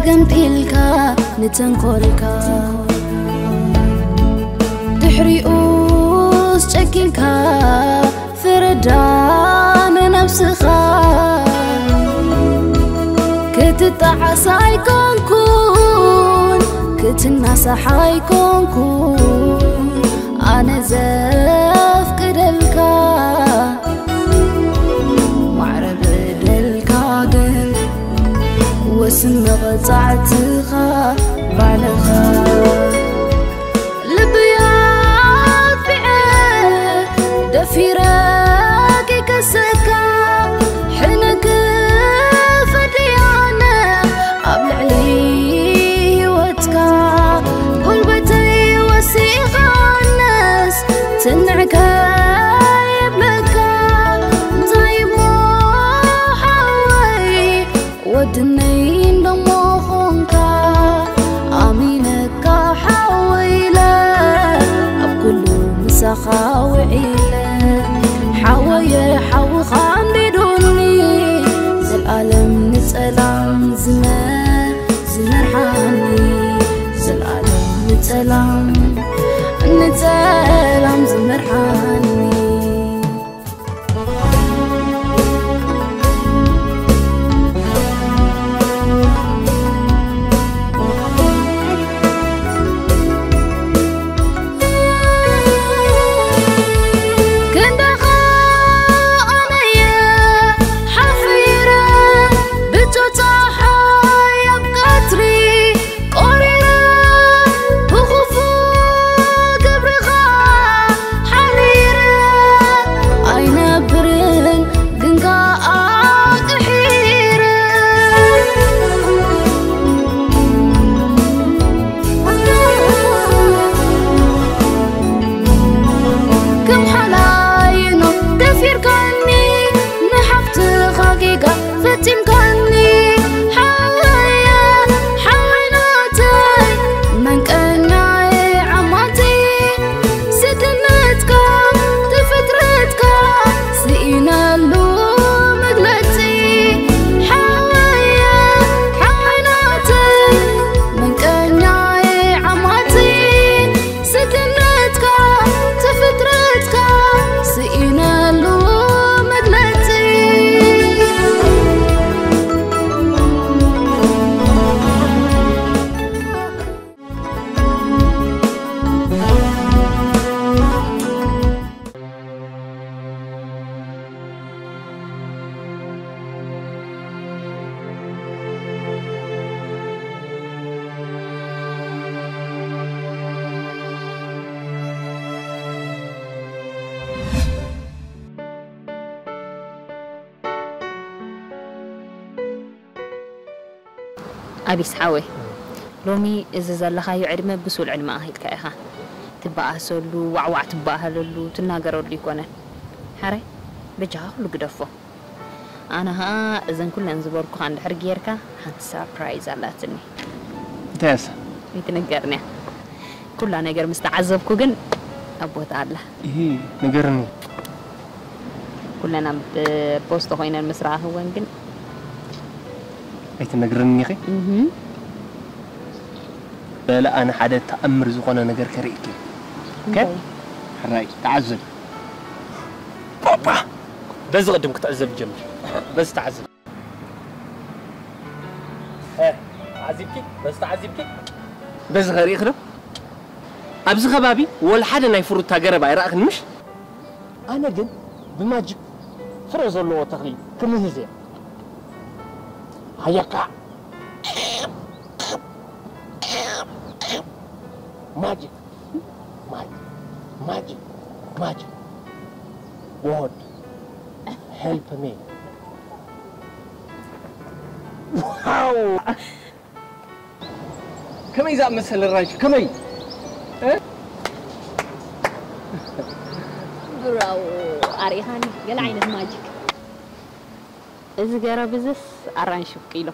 ገምጢልካ ንተንኮልካ ድሕሪኡስ ጨኪንካ ፍረዳ ንነብስኻ ክትጣዓስ ኣይኮንኩን ክትናሳሕ ኣይኮንኩን ኣነ ዘፍቅደልካ ማዕረ በደልካ ግን ወስን መቐጻዕትኻ ባዕልኻ ልብይ ኣጥፊዐ ደፊረ ከይከሰካ ሕነ ክፈድያነ ኣብ ልዕሊ ህይወትካ ጉልበተይ ወሲኻነስ ትንዕከ የብለካ እንታይ እሞ ሓወይ ወድነይ እንደሞ ኾንካ ኣሚነካ ሓወይለ ኣብ ኩሉ ምሳኻ ውዒለ ሓወየ ሓውኻ ኣንዲዱኒ ዘልኣለም ንጸላም ዝመ ዝመርሓኒ ዘልኣለም ንጸላም ንጸላም ዝመርሓኒ ክንዳኻ ኣነየ ሓፊረ ብጮታ ሓያብ ቀትሪ ቆሪረ ብኽፉእ ግብርኻ ሓሪረ ኣይነብርን ግን ከኣ ቅሒረ ከም ሓላይኖ ደፊርካኒ ንሓፍትኻ ጌጋ ፈጺምካኒ ሓወየ ሓወይ ናተይ መንቀኛየ ዓማቲ ስድነትካ ትፍጥረትካ ስኢነሉ መግለጺ ሓወየ ሓወይ ናተይ መንቀኛየ ዓማቲ ስድነትካ ትፍጥረትካ ስኢነሉ መግለጺ ኣቢስ ሓወይ ሎሚ እዚ ዘለኻዮ ዕድመ ብሱል ዕድመ ኣኺልካ ኢኻ ትበኣሰሉ ዋዕዋዕ ትበሃለሉ ትናገረሉ ይኮነን ሓራይ በጃኻ ኩሉ ግደፎ ኣነ ኸኣ እዘን ኩለን ዝበርኩኻ እንድሕር ጌርካ ሓንቲ ሳርፕራይዝ ኣላትኒ እንታይ እያ እሳ? ኣይትንገርንያ ኩላ ነገር ምስ ተዓዘብኩ ግን ኣብ ቦታ ኣላ ይሂ ንገርኒ ኩለን ኣብ ፖስት ኮይነን ምስ ረኣኽወን ግን ኣይትነግርኒ ኢኺ እህ በለ ኣነ ሓደ ተኣምር ዝኾነ ነገር ከርእየኪ ኦኬ እንታይ? ሕራይ ተዓዘብ ፓፓ በዚ ቅድም ክትዕዘብ ጀምር በዚ ተዓዘብ ዓዚብኪ በዚ ተዓዚብኪ በዚ ኸርኢ ክዶ ኣብዚ ከባቢ ወላ ሓደ ናይ ፍሩታ ገረብ ኣይረኣኽን ምሽ ኣነ ግን ብማጅክ ፍረ ዘለዎ ተኽሊ ክምህዝ እየ ሃየካ ማጅክ ማጅክ ማጅክ ማጅክ God help me wow ከመይ ዝኣመሰለ ራንሽ ከመይ ብራው ኣሪኻኒ ገለ ዓይነት ማጂክ እዚ ገረብ እዝስ ኣራንሽ ብቂሎ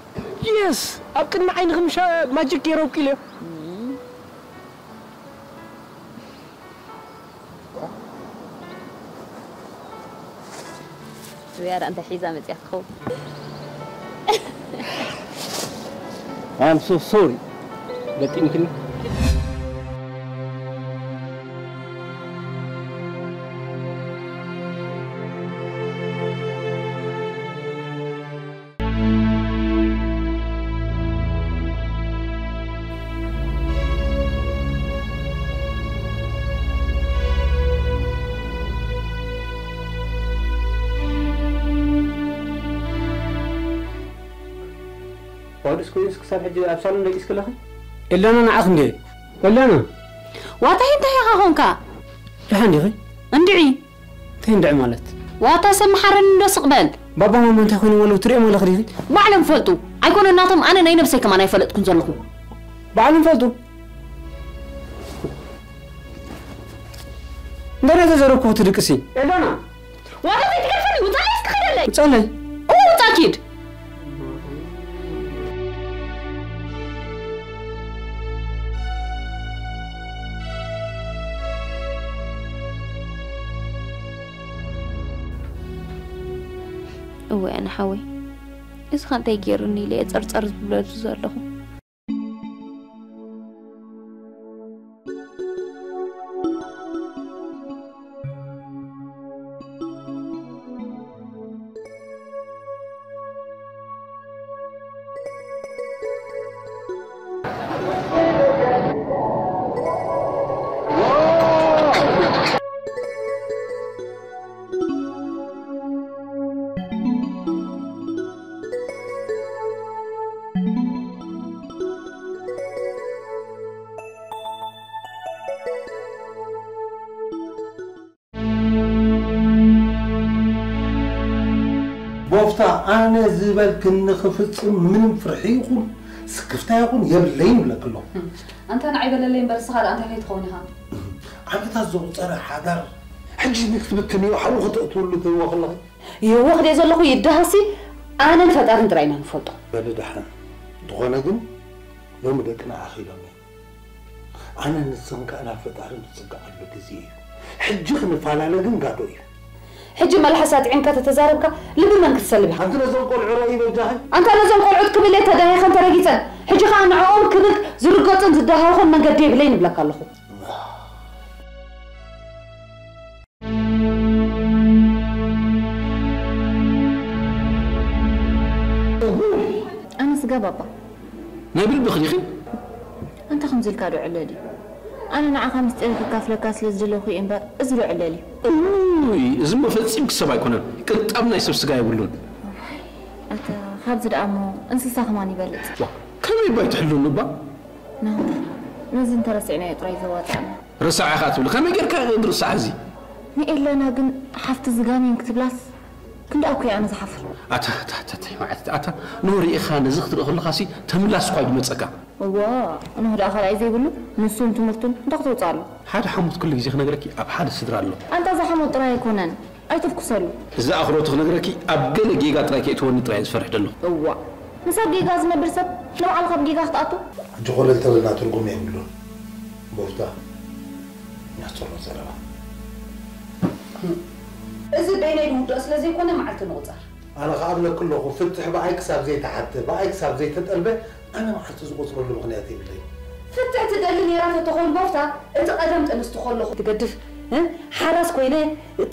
የስ ኣብ ቅድሚ ዓይንኺ ምሻ ማጂክ ገይረ ብቂሎ ዝያዳ እንታይ ሒዛ መፅያ ትኸውን I am so sorry. ገጢምክኒ። ፖሊስ ኮይንስ ክሳብ ሕጂ ኣብ ሳሎን ደቂስኪ ኣለኺ? ኤላና ንዓኽ እንዴ? ኤላና! ዋታ እንታይ ኢኻ ኾንካ? ደሓን ዲኺ? እንድዒ! እንታይ እንድዒ ማለት? ዋታ ሰብ መሓረኒ እንዶ ስቕ በል! ባባ ማማ እንታይ ኮይኖም ኣለዉ ትሪኦም ኣለኺ ዲኺ? ባዕሎም ፈልጡ! ኣይኮነን ናቶም ኣነ ናይ ነብሰይ ከማን ኣይፈለጥኩን ዘለኹ። ባዕሎም ፈልጡ! እንታይ ናተዘረብኩ ክትድቅሲ? ኤላና! ዋታ ዘይትገድፈኒ ውፃለይ እስኪ ኺደለይ! ውፃለይ! እዎ ውፃ ኪድ! እወ ኣነ ሓወይ፣ እዚ ኸ እንታይ ገይሩኒ ኢለ እየ ጸርጸር ዝብለሉ ዘለኹ። ቦፍታ፣ ኣነ ዝበልክኒ ክፍጽም ምንም ፍርሒ ይኹን ስክፍታ ይኹን የብለይን እብለኪ ኣለኹ። ኣንታ ንዓይ በለለይ እምበር፣ ንስኻ ደኣ እንታይ ከይትኸውን ኢኻ? ዓመታት ዘቑጸረ ሓዳር ሕጂ ንክትብትንዮ፣ ሓዊ ከተእትውሉ ትህዎ ከለኺ? ይህወኽ ድየ ዘለኹ ይደሃሲ፣ ኣነን ፈጣርን ጥራይ ኢና ንፈልጦ። በሊ ደሓን። እንተኾነ ግን፣ ሎሚ ደቅና ኣኺሎም እዮም። ኣነ ንስኽን ከኣ ናብ ፈጣሪ ንጽግዓሉ ግዜ እዩ። ሕጂ ክንፈላለ ግን ጋዶ እዩ። ሕጂ መልሓስ ኣጥዒምካ ተተዛረብካ፣ ልቢ መን ክትሰልብ ኢኻ? ኣንቲ ነዞም ቆልዑ ረኣዪ በጃኺ። ኣንታ ነዞም ቆልዑት ክብል እየ ተዳሂኸን ተረጊጸን። ሕጂ ኸኣ ንዕኦም ክብል ዝርገጹን ዝደሃወኹን መንገዲ የብለይን እብለካ ኣለኹ። ኣነ ስጋ ባባ። ናይ ብልብኺ ዲኺ? ኣንታ ከምዚ ኢልካ ዶ ዕለል እዩ? ኣነ ንዓኻ ምስጢረይ ከካፍለካ ስለ ዝደለኹ እየ እምበር፣ እዚ ዶ ዕለል እዩ? እውይ፣ እዚ እሞ ፈጺምኪ ሰብ ኣይኮነን። ቅንጣብ ናይ ሰብ ስጋ የብሉን። ኣታ፣ ካብዚ ደኣ እሞ እንስሳ ከማን ይበልጽ። ዋ፣ ከመይ እባ ኣይትሕልውኒ እባ? ናውራ፣ ነዚ እንተረሲዕናዮ ጥራይ ዘዋጽኣና። ረሳዕ ኢኻ ትብል፣ ከመይ ጌርካ ንርሳዕ እዚ? ንኤለና ግን ሓፍቲ ዝጋኔን ክትብላስ ክንደኣ እኮ እየ ኣነ ዝሓፍር። ኣታ፣ ኣታ፣ ኣታ፣ ኣታ፣ መዓት፣ ኣታ፣ ንሆ ርኢኻ ነዚ ክትርኢ ከለኻሲ ተምላስ እኳ እዩ ዝመጸካ። እዋ፣ ንሆ ደኣ ካልኣይ ዘይብሉ ንሱን ትምህርቱን እንታይ ክተውጽኣሉ? ሓደ ሓሞት ኩሉ ግዜ ክነግረኪ ኣብ ሓደ ስድራ ኣሎ። ኣንታ እዛ ሓሞት ጥራይ ኣይኮነን። ኣይትፍኩሰሉ። እዚ ኣኽሮቱ ክነግረኪ፣ ኣብ ገለ ጌጋ ጥራይ ከይእትወኒ ጥራይ ዝፈርሕ ደለኹ። እዋ፣ ምስ ኣብ ጌጋ ዝነብር ሰብ ንባዕልኻ ኣብ ጌጋ ክትኣቱ? ሕጂ ኮለል ተበልና ትርጉም የብሉን። ቦፍታ፣ ናይ ጸሎት ዘረባ። እዚ በይነይ ዝውዳእ ስለ ዘይኮነ መዓልቲ ንቑጸር። ኣነ ኸኣ እብለኪ ኣለኹ፣ ፍትሕ ብኣይ ክሳብ ዘይተሓተ፣ ብኣይ ክሳብ ዘይተጠልበ፣ ኣነ መዓልቲ ዝቖጽረሉ ምኽንያት የብለይን። ፍትሕ ትደሊ ነይራ ተተኾን ቦፍታ፣ እቲ ቀደም ጥንስቲ ከለኹ ትገድፍ፣ እ? ሓራስ ኮይነ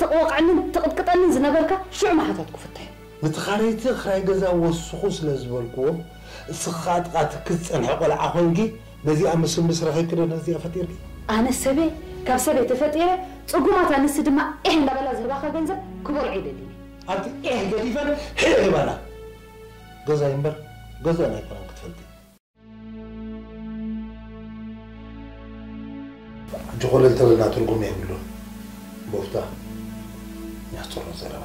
ትቕወቕዐንን ትቕጥቅጠንን ዝነበርካ፣ ሽዑ ምሓተትኩ ፍትሕ። ንተኻረይቲ ክራይ ገዛ ወስኹ ስለ ዝበልክዎም፣ እስኻ ጥቓ ትኪ ዝጸንሐ ቆልዓ ኮንኪ፣ ነዚኣ ምስምስ ረኺብኪ ዶ ነዚኣ ፈጢርኪ? ኣነ ሰበይ፣ ካብ ሰበይ ተፈጢረ፣ ጽጉማት ኣንስቲ ድማ ኤህ እንዳበላ ዝህባኻ ገንዘብ ክበልዖ ይደሊ። ኣብቲ ኤህ ገዲፈን ሒዕ ይበላ። ገዛይ እምበር ገዛን ኣይኮነን ክትፈልጢ። ሕጂ ኮለል ተበልና ትርጉም የብሉን። ቦፍታ፣ ናይ ጸሎት ዘረባ።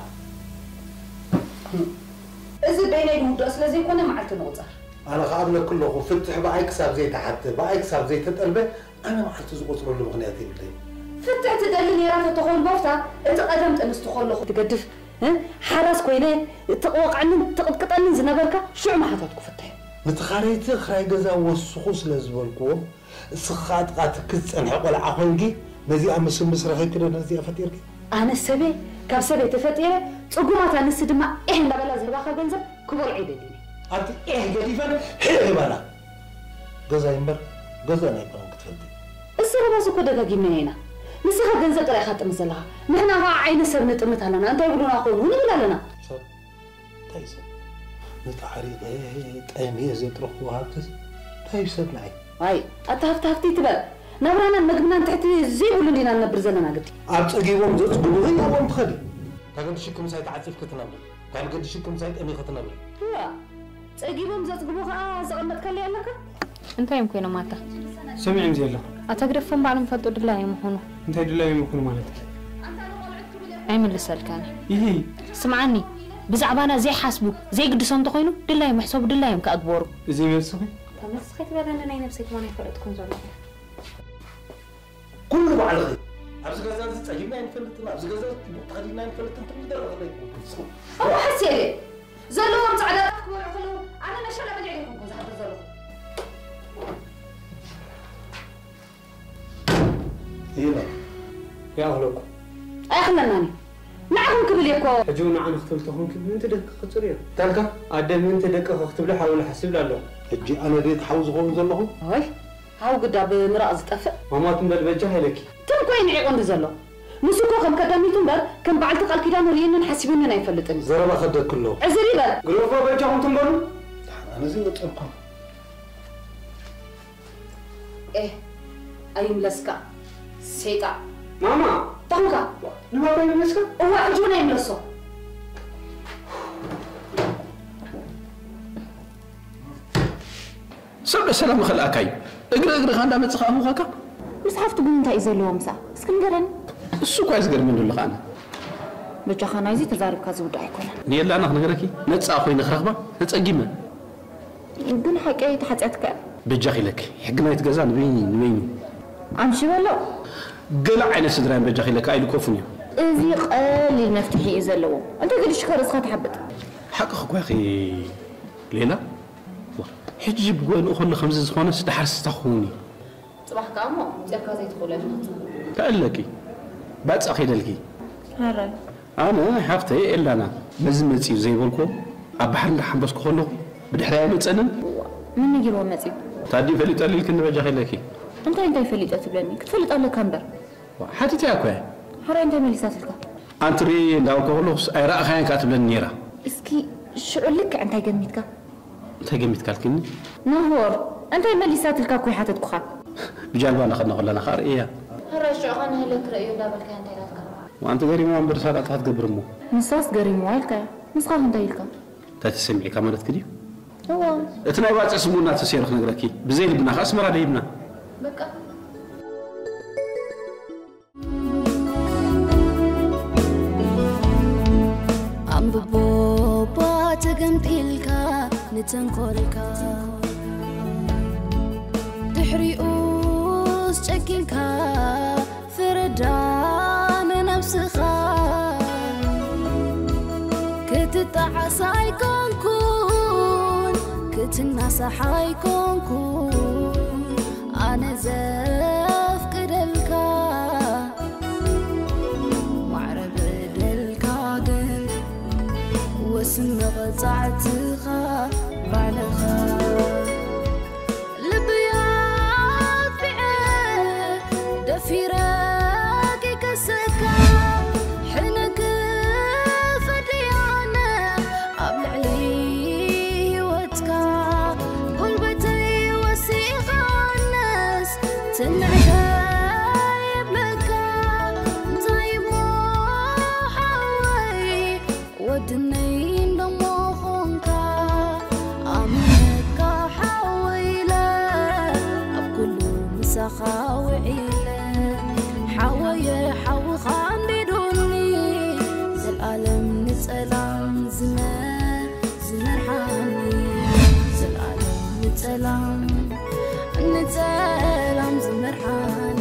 እዚ በይነይ ዝውዳእ ስለ ዘይኮነ መዓልቲ ንቑጸር። ኣነ ኸኣ እብለኪ ኣለኹ፣ ፍትሕ ብኣይ ክሳብ ዘይተሓተ፣ ብኣይ ክሳብ ዘይተጠልበ፣ ኣነ መዓልቲ ዝቖጽረሉ ምኽንያት የብለይን። ፍትሕ ትደሊ ነይራ ተተኾን ቦፍታ፣ እቲ ቀደም ጥንስቲ ከለኹ ትገድፍ፣ እ? ሓራስ ኮይነ ትቕወቕዐንን ትቕጥቅጠንን ዝነበርካ፣ ሽዑ ምሓተትኩ ፍትሕ። ንተኻረይቲ ክራይ ገዛ ወስኹ ስለ ዝበልክዎም፣ እስኻ ጥቓ ትኪ ዝጸንሐ ቆልዓ ኮንኪ፣ ነዚኣ ምስምስ ረኺብኪ ዶ ነዚኣ ፈጢርኪ? ኣነ ሰበይ፣ ካብ ሰበይ ተፈጢረ፣ ጽጉማት ኣንስቲ ድማ ኤህ እንዳበላ ዝህባኻ ገንዘብ ክበልዖ ይደሊ። ኣብቲ ኤህ ገዲፈን ሒዕ ይበላ። ገዛይ እምበር ገዛና ኣይኮነን ክትፈልጢ። እዚ ዘረባስ እኮ ደጋጊምናዮ ኢና። ንስኻ ገንዘብ ጥራይ ኢኻ ትጥምት ዘለኻ። ንሕና ኸዓ ዓይኒ ሰብ ንጥምት ኣለና። እንታይ ይብሉና ኾኑ ንብል ኣለና። ሰብ እንታይ እዩ ሰብ? ነቲ ሓሪቐ ጠምየ ዘጥረኽዎ ሃብትስ እንታይ እዩ ሰብ ንዓይ? ኣይ፣ ኣታ ሃፍቲ ሃፍቲ ትበል። ናብራናን መግብናን ትሕቲ ዘይብሉ እንዲና ንነብር ዘለና ግዲ። ኣብ ጸጊቦም ዘጽግቡ ህያዎም ትኸዲ። እታ ገዲ ሽክ ምሳይ ተዓጺፍኪ ትነብሪ። እታ ገዲ ሽክ ምሳይ ጠሚኺ ትነብሪ። እዋ፣ ጸጊቦም ዘጽግቡ ኸኣ ዘቐመጥካለይ ኣለካ? እንታይ እዮም ኮይኖም ኣታ? ሰሚዖም ዘየለ። ኣታ ግደፎም ባዕሎም ይፈልጡ ድላዮም ይኹኑ። እንታይ ድላዮም ይኹኑ ማለት? ኣይምልሰልካን። ይሂ። ስምዓኒ፣ ብዛዕባና ዘይሓስቡ፣ ዘይግድሶም እንተኾይኑ ድላዮም ይሕሰቡ፣ ድላዮም ከኣ ግበሩ። እዚ መልስኺ? እታ መልስኺ ትበለኒ ናይ ነብሰይ ከማን ኣይፈለጥኩን ዘለኹ። ኩሉ ባዕልኺ። ኣብዚ ገዛ እዚ ጸጊብና ኣይንፈልጥን፣ ኣብዚ ገዛ እዚ ጽቡቕ ተኸዲንና ኣይንፈልጥን ትብሊ ደረቕ ኣለይ። እሞ ሓስየ ዘለዎም ጻዕዳ ጣፍ ክበልዑ ከለዉ ኣነ መሸላ በሊዐ ኣይኮንኩን ዝሓድር ዘለኹ። ይላ። ይኣኽለኩም። ኣይኣኽለናን እዩ። ንዓኹም ክብል እየ እኮ። ሕጂ እውን ንዓና ክትብል ተኾንኪ ምእንቲ ደቅኺ ክጽርዮ። ታልካ? ኣደ ምእንቲ ደቅኺ ክትብሊ ሓው ልሓስብ ኢላ ኣለኹ። ሕጂ ኣነ ድየ እቲ ሓው ዝኸውን ዘለኹ? ኦይ፣ ሓው ግዳ ብምራቕ ዝጠፍእ? ማማ ትም በል በጃ ኢለኪ። ትም እኮ እዩ ንዒቑ እንዲ ዘሎ። ንሱ እኮ ከም ከዳሚቱ እምበር ከም በዓልቲ ቃል ኪዳኑ ርእዩንን ሓሲቡንን ኣይፈልጥን እዩ። ዘረባ ከብደኪ ኣሎ። ዕዝር ይበል። ግደፎ በጃኹም ትም በሉ። ኣነ ዘይወጸልኩም። ኤህ፣ ኣይምለስካ ሰይጣን። ማማ! ታንካ! ንባባ ይምለስካ? እዋ፣ ሕጂ እውን ኣይምለሶ። ሰብ ሰላም ይኸልኣካ እዩ። እግሪ እግርኻ እንዳመጽኻ ኣሙኻካ? ምስ ሓፍቱ ግን እንታይ እዩ ዘለዎ ምሳኣ? እስኪ ንገረኒ። እሱ እኳ እዩ ዝገርመኒ ዘሎ ከኣነ። በጃኻ ናይዚ ተዛሪብካ ዝውዳእ ኣይኮነን። ንኤላና ክነግረኪ መጻእ ኮይነ ክረኽባ ተጸጊመ። ግን ሓቀይ ተሓጽያትካ እያ። በጃኺ ኢለኪ፣ ሕጊ ናይቲ ገዛ ንበይኒ፣ ንበይኑ። ኣምሺ በሎ። ገለ ዓይነት ስድራ እዮም በጃኺ ኢለኪ ኣይልኮፉን እዮም። እዚ ቀሊል መፍትሒ እዩ ዘለዎ። እንታይ ገዲሽካ ርእስኻ ትሓብጥ? ሓቅኺ እኮ ኢኺ ሌላ። ዋ፣ ሕጂ ብጎንኡ ከሎ ከምዚ ዝኾነስ ደሓር ስታ ክኸውን እዩ። ጽባሕ ከኣ እሞ ጼርካ ዘይትኽእሎ ኢኻ ክትጽውዕ። ተኣለኪ። ባጻ ከይደልኪ። ኣረ። ኣነ ሓፍተይ ኤላና ነዚ መጺኡ ዘይበልኮ ኣብ ባሕሪ እንዳሓንበስኩ ከለኹ ብድሕሪያ ኣይመጸንን። እዋ፣ መን ነጊርዎ መጺኡ? ታዲ ፈሊጠ ኢልኪ ንበጃ ከይለኪ። እንታይ እንታይ ፈሊጠ ትብለኒ? ክትፈልጥ ኣለካ እምበር። ዋ፣ ሓቲተያ እኮ እየ። ሓራይ እንታይ መሊሳትልካ? ኣንቲ ርኢ እንዳበልኩ ከለኹስ ኣይረኣኻያን ከኣ ትብለኒ ነይራ። እስኪ ሽዑ ልክዕ እንታይ ገሚትካ? እንታይ ገሚትካ ኣልክኒ? ናሆር፣ እንታይ መሊሳትልካ እኮ ይሓተትኩኻ። ብጃልባ እናኸድና ከለና ከኣ ርእያ። ሕራይ ሽዑ ኸኣ ንህለ ክርእዮ እንዳበልካያ እንታይ ኢላትካ? ኣንቲ ገሪምዋ እምበር ሳላ እንታይ ክትገብር እሞ? ንሳስ ገሪምዋ ኢልካያ። ንስኻ ኸ እንታይ ኢልካ? እንታይ ተሰሚዕካ ማለትኪ ድዩ? እዋ። እቲ ናይ ባጽዕ ስምኡና ተሰይሩ ክነግረኪ፣ ብዘይ ልብና ከኣ ኣስመራ ደይብና። በቃ። ኣንብቦ እባ ተገምጢልካ ንተንኮልካ፣ ድሕሪኡስ ጨኪንካ ፍረዳ ንነብስኻ። ክትጠዓስ ኣይኮንኩን፣ ክትናሳሕ ኣይኮንኩን ኣነ ዘፍቅደልካ። ማዕረ በደልካ ግን ወስን መቐጻዕትኻ ባዕልኻ። ልበይ ኣጥፊዐ ደፊረ ከይከሰካ፣ ሕነ ክፈዲ ኣነ ኣብ ልዕሊ ህይወትካ። ጉልበተይ ወሲኸ ኣነስ ትንዕደ የብለካ። እንታይ እሞ ሓወይ ወድነይ እንደሞ ኾንካ፣ ኣምነካ ሓወይ ኢለ ኣብ ኩሉ ምሳኻ ውዒለ። ሓወየ ሓውኻ ኣንቢዱኒ፣ ዘልኣለም ንጸላም ዝመ-፣ ዝመርሓኒ። ዘልኣለም ንጸላም፣ ንጸላም ዝመርሓኒ።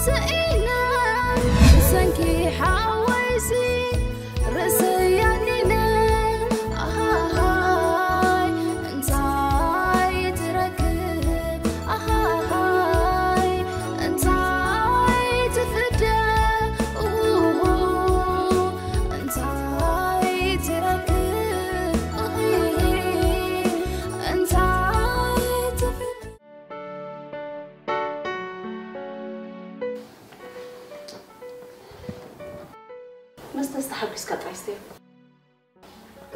ስኢነ ብሰንኪ ሓወይሲ ርእሰይ ኣኒነ ኣሃሃይ እንታይ ትረክብ ኣሃሃይ እንታይ ትፍደ ኡሁሁ እንታይ ትረክብ ኡሂሂ እንታይ ትፍደ መስተ ዝተሓጒስካ ጥራይ ስተዮ።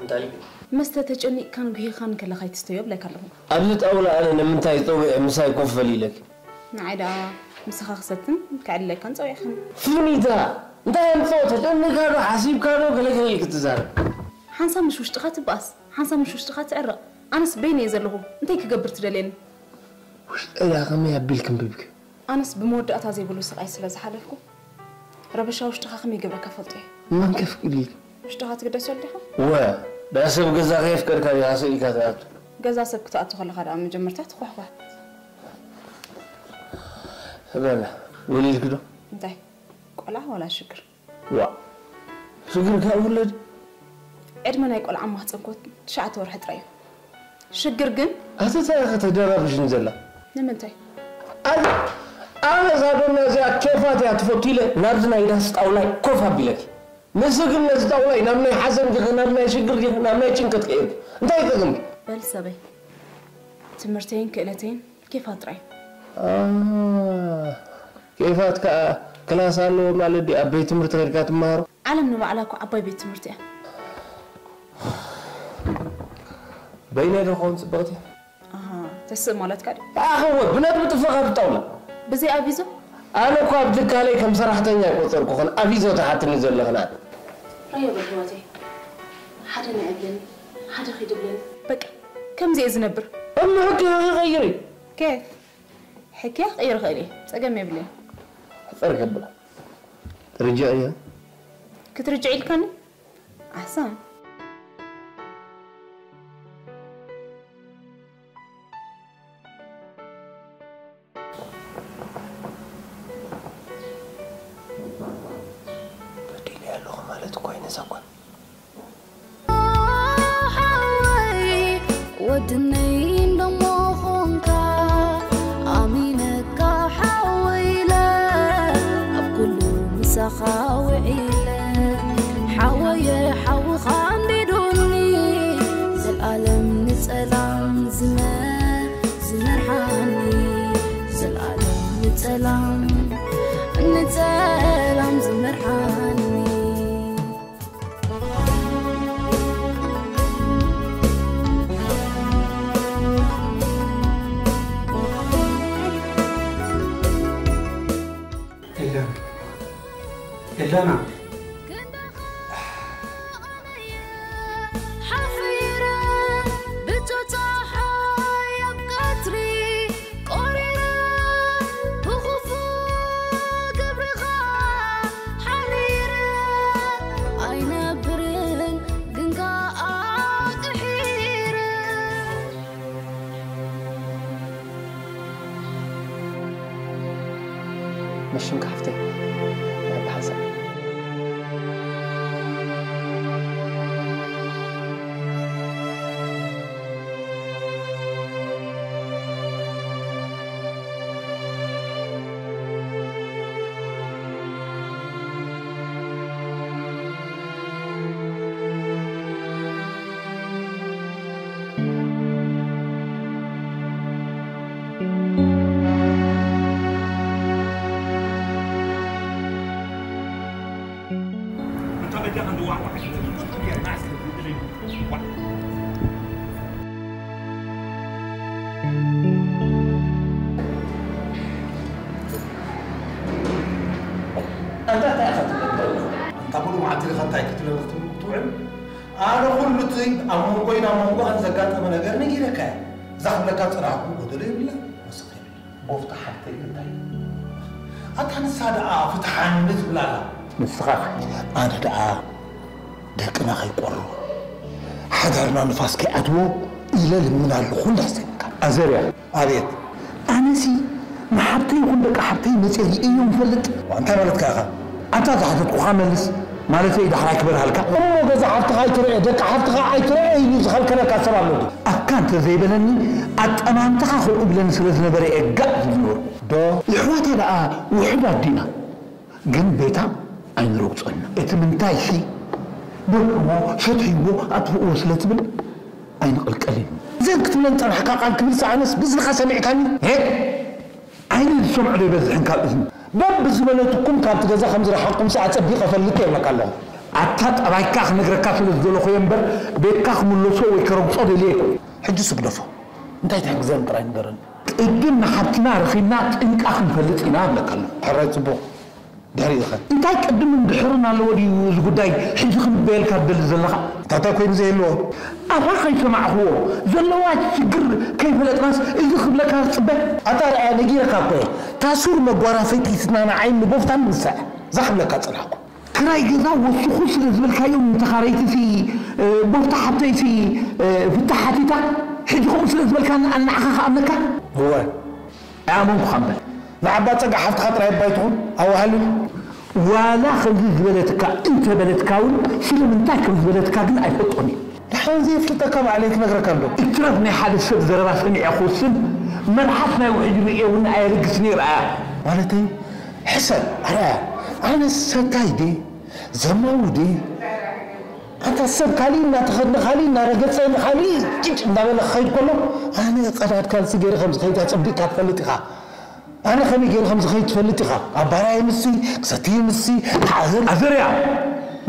እንታይ ግን? መስተ ተጨኒቕካን ጉሂኻን ከለኻ ኣይትስተዮ እብለካ ኣለኹ። ኣብዚ ጣውላ ኣነ ንምንታይ ጸዊዐ ምሳይ ኮፍ በል ኢለኪ? ንዓይ ደኣ ምሳኻ ክሰትን ከዕልለካን ጸዊዕኻኒ። ፍኒታ! እንታይ ኣምጽኦ? ተጨኒቕካ ዶ ሓሲብካ ዶ ገለ ገለ ኢልኪ ትዛረብ? ሓንሳብ ምስ ውሽጥኻ ትበኣስ፣ ሓንሳብ ምስ ውሽጥኻ ትዕረቕ። ኣነስ በይነይ እየ ዘለኹ። እንታይ ክገብር ትደልየኒ? ውሽጠይ ደኣ ከመይ ኣቢል ክንብብኪ? ኣነስ ብመወዳእታ ዘይብሉ ስቓይ ስለ ዝሓለፍኩ፣ ረበሻ ውሽጥኻ ከመይ ይገብረካ ፈልጦ እየ። መን ከፍቅድ ኢሉ? ውሽጥኻ ትግደሰሉ ዲኻ? ወ፣ ዳ ሰብ ገዛ ከየፍቀድካ ዲኻ ስቕ ኢልካ ትኣቱ? ገዛ ሰብ ክትኣቱ ከለኻ ደኣ መጀመርታ ትኳሕኳሕ። በለ፣ ወሊድኪ ዶ? እንታይ? ቆልዓ ዋላ ሽግር? ዋእ፣ ሽግር ካብ ውለድ? ዕድመ ናይ ቆልዓ ማህፀን ኮ ትሽዓተ ወርሒ ጥራይ እዩ። ሽግር ግን ኣቲ እንታይ ኢኻ ተደራብሽኒ ዘላ? ንምንታይ? ኣነ ኣነ እዛ ዶና እዚኣ ኬፋት እያ ትፈቱ ኢለ ናብዚ ናይ ዳስ ጣውላይ ኮፍ ኣቢለኪ። ንሱ ግን ነዚ ጣውላይ ናብ ናይ ሓዘን ዲኺ፣ ናብ ናይ ሽግር ዲኺ፣ ናብ ናይ ጭንቀት ቀይርኪ። እንታይ ይጠቕምኪ? በል ሰበይ፣ ትምህርተይን ክእለተይን ኬፋት ጥራይ። አ፣ ኬፋት ከኣ ክላስ ኣለዎ ማለት ድዩ? ኣብ ቤት ትምህርቲ ከድካ ትመሃሮ? ዓለም ንባዕላ እኮ ዓባይ ቤት ትምህርቲ እያ። በይነይ ዶ ክኸውን ጽብቕቲ? ኣሃ፣ ተስእ ማለትካ ድዩ? ኣኸወ፣ ብነጥቢ ጥፈኻ ብጣውላ። ብዘይ ኣቪዞ? ኣነ እኮ ኣብ ትካለይ ከም ሰራሕተኛ ኣይቆጸርኩኽን፣ ኣቪዞ ትሓትኒ ዘለኽን ኣነ። ረዮ በል ህይወተይ። ሓደ ንዕብለኒ፣ ሓደ ኺድብለኒ። በቃ፣ ከምዚ እየ ዝነብር። እሞ ሕጊ ኺቐይር እዩ። ኬፍ? ሕክያ ክቕይር እኽእል እየ፣ ጸገም የብለይን። ሕጽር ከብላ። ትርጅዕ እያ። ክትርጅዕ ኢልካኒ? ኣሕሰን። በዲለ ኣለኹ ማለት እኮ ኣይነሳኳን። ሓወይ ወድነይ እንደሞ ኾንካ ኣሚነካ ሓወይ ኢለ ኣብ ኩሉ ምሳኻ ውዒለ ሓወየ ሓውኻ ኣንዲዱኒ ዘልኣለም ንጸላም ዝመ ዝመርሓኒ ዘልኣለም ንጸላም ንጸላም ዝመርሓኒ። ኤለና ኤለና ሓፊረ ብጨጫሓይ ኣብ ቀትሪ ቆሪረ ብኽፉእ ግብርኻ ሓሪረ ኣይነብርን ግን ከኣ ቅሒረ። መሽንካ ሓፍተይ ናይ ብሓንሳብ ኣንታ እንታይ ኢኻ ትገብር ኣለኻ? ኣንታ ሙሉእ መዓልቲ ዲኻ እንታይ ክትብለኒ ክትብል ክትውዕል? ኣነ ኩሉ እቲ ኣብ መንጎይን ኣብ መንጎኻን ዘጋጠመ ነገር ነጊረካ እየ። እዛ ክብለካ ዝጸናሕኩ ጎደሎ የብላን፣ ወሰኽ የብላን። ጎፍታ ሓፍተይ እንታይ? ኣታ ንሳ ደኣ ፍትሓኒ ትብል ኣላ። ንስኻ ኣነ ደኣ ደቅና ከይቆሩ ሓዳርና ንፋስ ከይኣትዎ ኢለ ልምን ኣለኹ እንዳስተንካ። ኣዘርያ። ኣቤት። ኣነሲ ንሓብተይ ይኹን ደቂ ሓብተይ መጽየ ርእየዮም ፈልጥ። እንታይ ማለትካ ኢኻ? ኣንታ ዝሓተትኩኻ መልስ። ማለተይ ዳሕራይ ክበርሃልካ። እሞ ገዛ ሓፍትኻ ኣይትርኤ፣ ደቂ ሓፍትኻ ኣይትርኤ ኢሉ ዝኸልከለካ ሰብ ኣሎ ድዩ? ኣካ እንተ ዘይበለኒ ኣጠማምታኻ ከምኡ ብለኒ ስለ ዝነበረ እየ ጋእ ዝብል ነበርኩ። ዶ? የሕዋታ ደኣ ውሑዳት ዲና? ግን ቤታ ኣይንረግጾን ኢና። እቲ ምንታይሲ በልዕዎ፣ ሰትሕዎ፣ ኣጥፍእዎ ስለ ትብል ኣይንቕልቀልን። ዘን ክትብለን ጸናሕካ ቃል ክብል ሰኣነስ ብዝንኻ ሰሚዕካኒ? ሄ! ዓይኒ ዝሰምዖ ዶ ይበዝሕን ካብ እዝኒ? በብዝበለትኩም ካብቲ ገዛ ከም ዝረሓቕኩምሲ ኣጸቢቐ እፈልጥ እየ እብለካ ኣለኹ። ኣታ ጠባይካ ክነግረካ ስለ ዝደለኹ እየ እምበር ቤትካ ክምለሶ ወይ ከረግጾ ደልየ ኣይኮንኩን። ሕጂ ስግደፎ። እንታይ ትሕግዘኒ ጥራይ ንገረኒ። ቅድም ንሓብትና ረኺብና ጥንቃ ክንፈልጥ ኢና እብለካ ኣለኹ። ሕራይ ጽቡቕ። ድሕሪኡ ኸ? እንታይ ቅድምን ድሕርን ኣለዎ ድዩ እዚ ጉዳይ? ሕጂ ክንበየልካ ትደሊ ዘለኻ? እንታይ ኮይኑ ዘይህልዎ? ኣፋ ከይሰማዕኽዎ ዘለዋ ሽግር ከይፈለጥናስ እዚ ክብለካ ክጽበ? ኣታ ርኣያ ነጊረካ እኮ እየ። እታ ሱር መጓራፈይቲትና ንዓይን ንቦፍታን ንሳ እያ። እዛ ክብለካ ጸናሕኩ። ክራይ ገዛ ወስኹ ስለ ዝበልካዮም ንተኻረይትሲ፣ እ፣ ቦፍታ ሓብተይሲ፣ እ፣ ፍታሕ ሓቲታ፣ ሕጂ ከምኡ ስለ ዝበልካኒ ኣነ ንዓኻ ክኣምነካ? እወ። ኣይኣመንኩኻን በል። ንዓባ ጸጋ ሓፍትኻ ጥራይ እባ ኣይትኹን፣ ኣዋሃልል። ዋላ ከምዚ ዝበለትካ እንተበለትካ እውን ስለምንታይ ከም ዝበለትካ ግን ኣይፈልጦን እየ። ደሓን ዘየፍልጠካ ባዕለይ ክነግረካ እንዶ። እትረፍ ናይ ሓደ ሰብ ዘረባ ሰሚዐ ክውስን መልሓስ ናይ ውሕጅ ርእየ እውን ኣየልግስን እየ ርኣያ። ማለተይ ሕሰብ ኣርኣያ ኣነ ሰታይ ድየ ዘማዊ ድየ ኣንታ ሰብ ካሊእ እናተኸድነ ካሊእ እናረገጸ ንኻሊእ ጭጭ እንዳበለ ክኸይድ ከሎ ኣነ ቀዳድ ካልሲ ገይረ ከም ዝኸይድ ኣጸቢቕካ ትፈልጥ ኢኻ። ኣነ ከመይ ገይረ ከም ዝኸይድ ትፈልጥ ኢኻ። ኣባራየ ምስሲ ክሰትይ ምስሲ ክዓዘር ኣዘርያ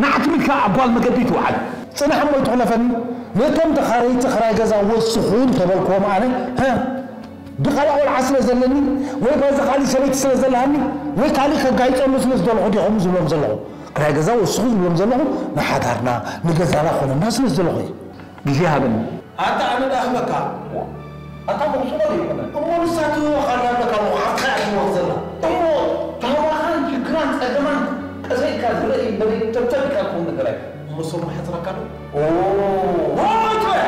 ንዓት ምልካ ኣብ ጓል መገዲ ትውዓል። ጽናሕ እሞ ይትኹለፈኒ ነቶም ተኻረይቲ ክራይ ገዛ ወስኹ እንተበልክዎም ኣነ ሀ ድቓላ ቆልዓ ስለ ዘለኒ ወይ ባዚ ካሊእ ሰበይቲ ስለ ዘለሃኒ ወይ ካሊእ ከጋይጸሉ ስለ ዝደለኹ ዲኹም ዝብሎም ዘለኹ። ክራይ ገዛ ወስኹ ዝብሎም ዘለኹ ንሓዳርና ንገዛና ኮነና ስለ ዝደለኹ እዩ። ግዜ ሃበኒ። ኣታ ኣነ ደኣ ህበካ። ኣታ መቑሱሎ ዘይኮነ። እሞ ንሳ ትህበኻ እንዳበካ እሞ ሓፍትኻ እያ ትህበኽ ዘላ። እሞ ታህዋኻን ሽግራን ጸገማን ቀሰይካ ዝረኢ መሬት ተብተብ ኢልካ ትኸውን ነገር ኣይ። እሞ ሰሙን ሓጽረካ ዶ? ኦ! ሞት በል!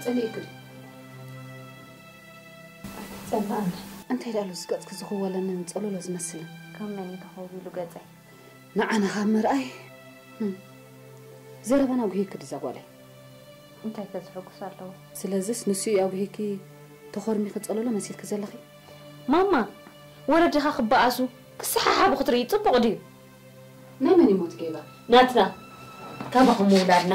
ጸሊእክ ድዩ? ጸላእና። እንታይ ደኣሉ ዝገጽክ ዝኽወለንን ጸሎሎ ዝመስልን? ከም መን እዩ ተኸዊሉ ገጸይ? ንዓና ካብ ምርኣይ፣ ህም፣ ዘረባና ኣጉሂኪ ድዛ ጓለይ? እንታይ ከ ዝሕጉስ ኣለዎ? ስለዝስ ንሱ እዩ ኣጉሂኪ ተኾርሚኺ ጸሎሎ መሲልኪ ዘለኺ? ማማ፣ ወለድኻ ክበኣሱ፣ ክሰሓሓቡ ክትርኢ ጽቡቕ ድዩ? ናይ መን እዩ ሞት ጌጋ? ናትና። ካባኹም ምውላድና።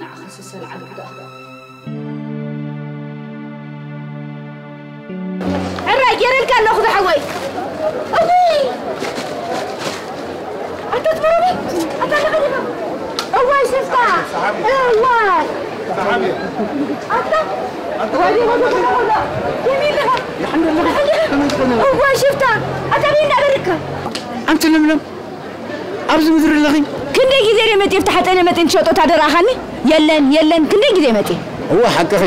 ንዓኻ ሰሰልዓልኩ ደኣ። ሕራይ ገይረልካ ኣለኹ ዝሓወይ። እውይ! ኣታ ትመረቢ? ኣታ ለኸ እዋይ ሽፍታ! እዋይ! ኣታ! ወዲ ወዲ ወዲ! ከመይ ኣለኻ? እዋይ ሽፍታ! ኣታ በይ እንዳበርካ? ኣንቲ ለምለም! ኣብዚ ምድሪ ኣለኺ? ክንደይ ግዜ ደይ መጤ ብተሓጠነ መጤን ትሸጦ ታደራኻኒ? የለን፣ የለን፣ ክንደይ ግዜ መጤ? እወ፣ ሓቅኺ።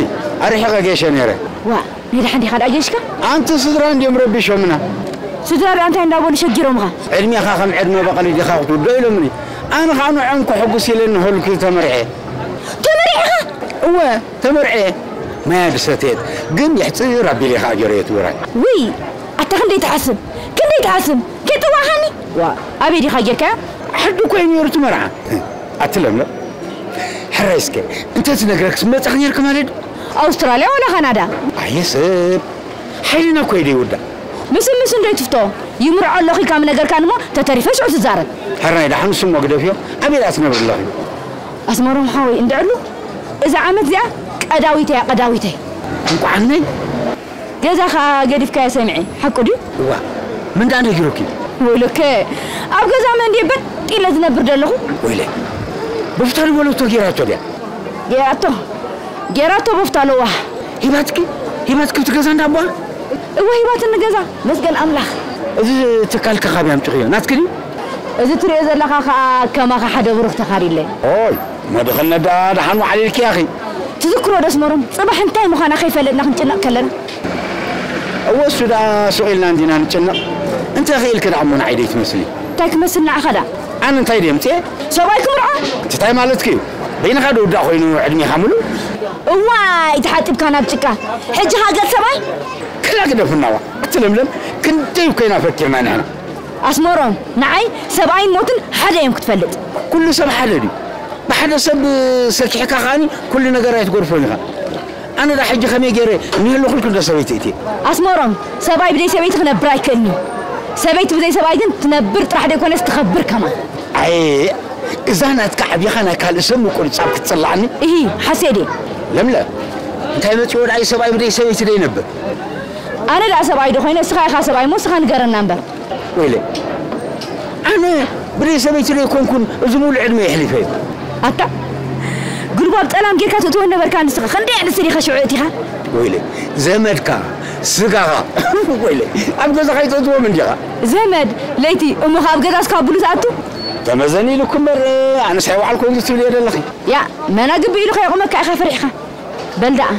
ኣርሒቐ ጌሸ ነይረ። ዋ፣ ናይ ደሓን ዲኻ ደኣ ጌሽካ? ኣንቲ ስድራ እንድዮም ረቢሾምና። ስድራ ደኣ እንታይ እንዳበሉ ሸጊሮምኻ? ዕድሜኻ ከም ዕድመ በቐሊ ዲኻ ክትውድኦ ኢሎምኒ። ኣነ ኸኣ ንዕኦም ከሐጉስ ኢለ ንሆልኪ ተመርዕየ። ተመሪዕኻ? እወ፣ ተመርዕየ። ማያ ድሰተየት። ግን የሕጽር ኣቢለ ኸኣ ገይረዮ እቲ ውራይ። ውይ፣ ኣታ ክንደይ ትሓስም፣ ክንደይ ትሓስም። ከይጠዋኻኒ? ዋ፣ ኣበይ ዲኻ ጌርካዮ? ዓዲ እኮ እዩ ነይሩ እቲ መርዓ። ኣቲ ለምለም፣ ሕራይ እስከ፣ እንተ ዝነግረክስ ምመጻእክ ነይርክ ማለት ድዩ? ኣውስትራልያ ዋላ ካናዳ? ኣየ ሰብ፣ ሓይልና እኮ እዩ ደይውዳእ። ምስምስ እንዶ ይትፍቶ። ይምርዖ ኣለኹ ኢልካ ምነገርካኒ እሞ፣ ተተሪፈ ሽዑ ትዛረብ። ሕራይ፣ ደሓን ንሱ እሞ ግደፍዮ፣ ኣበይ ደኣ ትነብሪ ኣለኺ? ኣስመሮም ሓወይ፣ እንድዕሉ፣ እዛ ዓመት እዚኣ ቀዳዊተይ እያ፣ ቀዳዊተይ። እንቋዕ ነይ። ገዛ ኸኣ ገዲፍካዮ ሰሚዐ፣ ሓቁ ድዩ? እዋ፣ መን ደኣ ነጊሩኪ? ወይለከ፣ ኣብ ገዛ መን ድየ በጥ ኢለ ዝነብር ዘለኹ? ወይለ፣ በፍታ ዝበለቶ ጌራቶ ድያ? ጌራቶ፣ ጌራቶ በፍታ ኣለዋ። ሂባትኪ? ሂባትኪ እቲ ገዛ እንዳ ኣቦኣ? እወ፣ ሂባትኒ ገዛ፣ መስገን ኣምላኽ። እዚ ትካልከ ካበይ ኣምጺኽዮ? ናትኪ ድዩ? እዚ ትሪኦ ዘለኻ ኸኣ ከማኻ ሓደ ብሩኽ ተኻሪለይ። ኦይ፣ መድኽነት ደኣ ደሓን ዋዕሊልኪ ያኺ። ትዝክሮ ዶ ኣስመሮም፣ ጽባሕ እንታይ ምዃና ከይፈለጥና ክንጭነቕ ከለና? እወ፣ እሱ ደኣ ሱቕ ኢልና እንዲና ንጭነቕ። እንተ ኽኢልኪ ደኣ እሞ ንዓይ ደይትመስሊ። እንታይ ክመስል ንዓኻ ደኣ? ኣነ እንታይ ድየ ምጽኤ? ሰብኣይ ክምርዖ? እቲ እንታይ ማለትኪ እዩ? በይንኻ ዶ ውዳእ ኮይኑ ዕድሜኻ ምሉእ? እዋይ፣ ተሓጢብካ ናብ ጭቃ። ሕጂ ኸኣ ገጽ ሰብኣይ? ክላ ግደፍናዋ። እቲ ለምለም ክንደይ እኮ ኢና ፈኪርና ንሕና። ኣስመሮም፣ ንዓይ ሰብኣይን ሞትን ሓደ እዮም ክትፈልጥ። ኩሉ ሰብ ሓደ ድዩ? ብሓደ ሰብ ሰኪሕካ ከኣኒ ኩሉ ነገር ኣይትገድፎን ኢኻ። ኣነ ዳ ሕጂ ከመይ ገይረ እኒሀ ኣለኹልኩ እንዶ ሰበይቲ እትየ? ኣስመሮም፣ ሰብኣይ ብዘይ ሰበይቲ ክነብር ኣይክእልን እዩ። ሰበይቲ ብዘይ ሰብኣይ ግን ትነብር ጥራሕ ዘይኮነስ ትኸብር ከማን። ኣየ፣ እዛ ናትካ ዓቢኻ ናይ ካልእ ሰብ ምቁንጻብ ክትጽላእኒ? እሂ፣ ሓሴት እየ። ለምለ፣ እንታይ መጺዎ ደኣ እዩ ሰብኣይ ብዘይ ሰበይቲ ደይነብር? ኣነ ደኣ ሰብኣይ ዶ ኮይነ፣ እስኻ ኢኻ ሰብኣይ እሞ እስኻ ንገረና እምበር። ወይለ፣ ኣነ ብደይ ሰበይቲ ዶ ኣይኮንኩን እዚ ሙሉእ ዕድመ የሕሊፈዮ። ኣታ፣ ጉልባብ ጸላም ጌርካ ትእትወኒ ነበርካ ንስኻ። ክንደይ ኣንስቲ ዲኻ ሽዑ እቲኻ? ወይለ፣ ዘመድካ፣ ስጋኻ፣ ወይለ፣ ኣብ ገዛኻ ኣይትእትዎም እንዲኻ? ዘመድ፣ ለይቲ፣ እሞ ካብ ገዛስ ካብ ብሉ ትኣቱ? ተመዘን ኢሉኩ እምበር፣ ኣነስ ኣይወዓልኩን ትብልዮ ዘለኺ። ያ፣ መና ግቢ ኢሉ ከየቑመካ ኢኻ ፈሪሕኻ። በል ደኣ፣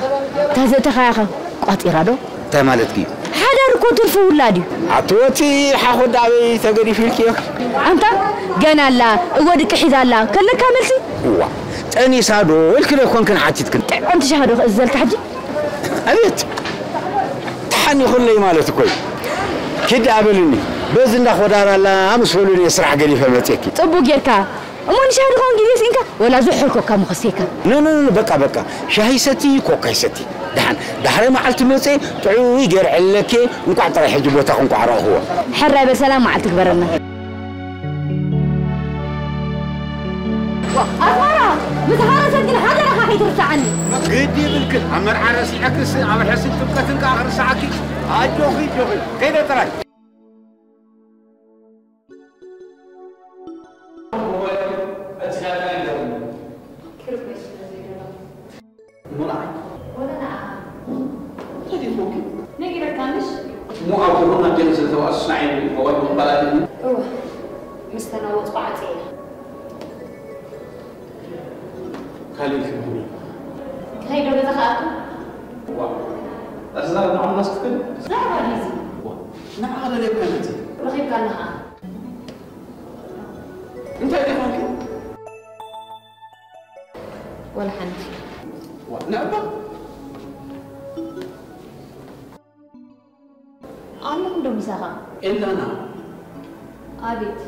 እታ ዘእተኻያ ኸ ቋጺራ ዶ? እንታይ ማለትኪ እዩ? ሓዳር እኮ ትርፊ ውላድ እዩ። ኣቲ ወቲ ሓኾ ደኣ ኣበይ ተገዲፉ ኢልክዮ? ኣንታ ገና ኣላ፣ እወ ድቂ ሒዛ ኣላ ከለካ መልሲ? እዋ፣ ጠኒሳ ዶ ኢልኪ ዶ ኣይኮንክን ሓቲትክን? ጥዕምቲ ሻሂ ዶ ክእዝዘልካ ሕጂ? ኣቤት! ተሓኒኹለይ ማለት እኮ እዩ። ኪድ ደኣ በልኒ፣ በዚ እንዳ ኾዳር ኣላ ምስ በሉኒ እየ ስራሕ ገዲፈ መፅየኪ። ጽቡቕ ጌርካ። እሞ ንሻሂ ድኸውን ግዜ ስኢንካ? ወላ ዝሑል ኮካ ምኸሰይካ። ኖ፣ ኖ፣ ኖ፣ በቃ፣ በቃ። ሻሂ ሰቲ፣ ኮካ ይሰቲ። ደሓን፣ ዳሕረ መዓልቲ መጽየ፣ ጥዑይ ገይረ ዕልለኪ፣ እንቋዕ ጥራይ ሕጂ ቦታኹም እንቋዕ ረኣኹዎ። ሕራይ በል፣ ሰላም መዓልቲ ግበረልና። ኣስመራ፣ ምስ ሃረሰት ግን ሓደራኻ ከይትርስዓኒ። ግዲ ይብልክን፣ ኣብ መርዓ ረሲዐክስ፣ ኣብ ሕስን ጥምቀትን ከኣ ክርስዓኪ። ኣጆኺ፣ ኣጆኺ፣ ከይደ ጥራይ። ሙና። ወላ ንዓኻ። እንታይ ደኣ ኮንኪ? ነጊረካ ምሽ? እሞ ኣብ ጎና ጀን ዝተዋእሱ ንዓይ ሞባይል ምባል ኣለኒ። እወ። ምስ ተናወጽኩ ዓጽየ። ካልእ ኢልኪ ምኹኒ? ክኸይድ ዶ ገዛ ክኣቱ? ዋ። እዛ ንዓኹም ናስክፍል? ዛዕባ ድዩ እዚ? ዋ። ንዓኻ ደልየካ መጺእ። ረኺብካኒ ኸኣ። እንታይ ደኣ ኮንኪ? ወላ ሓንቲ። ዋ፣ ንዕባ። ኣለኹ ዶ ምሳኻ? ኤላና። ኣቤት።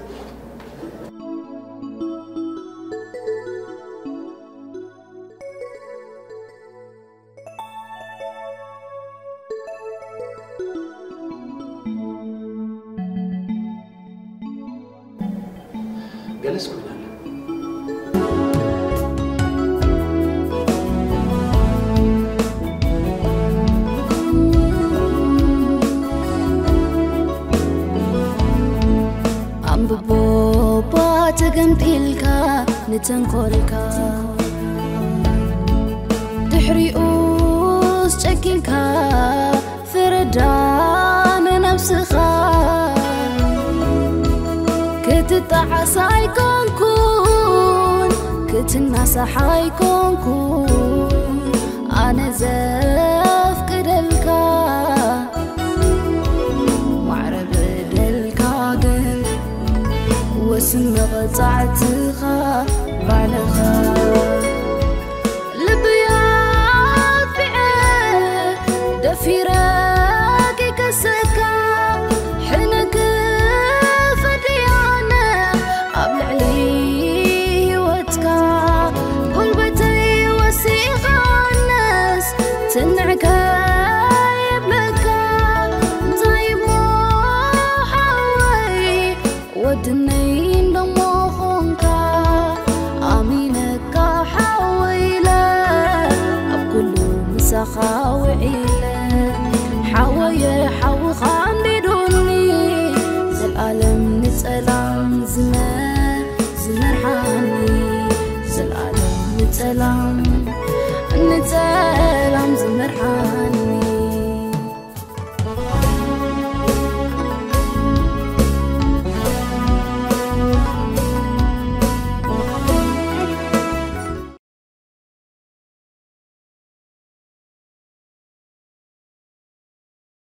ገለስ ኮይና ኣላ። ኣንብቦ እባ ተገምጢልካ ንተንኮልካ፣ ድሕሪኡስ ጨኪንካ ፍረዳ ንነብስኻ። ክትጠዓስ ኣይኮንኩን፣ ክትናሳሕ ኣይኮንኩን ኣነ ዘፍቅደልካ። ማዕረ በደልካ ግን ወስን መቕጻዕትኻ ባዕልኻ። ልበይ ኣጥፊኤ ደፊረ ክከሰካ፣ ሕነ ክፈዲ ኣነ ኣብ ልዕሊ ህይወትካ። ጉልበተይ ወሲኸ ኣነስ ትንዕ ከይብለካ። እንታይ እሞ ሓወይ ወድነይ እንደሞ ኾንካ።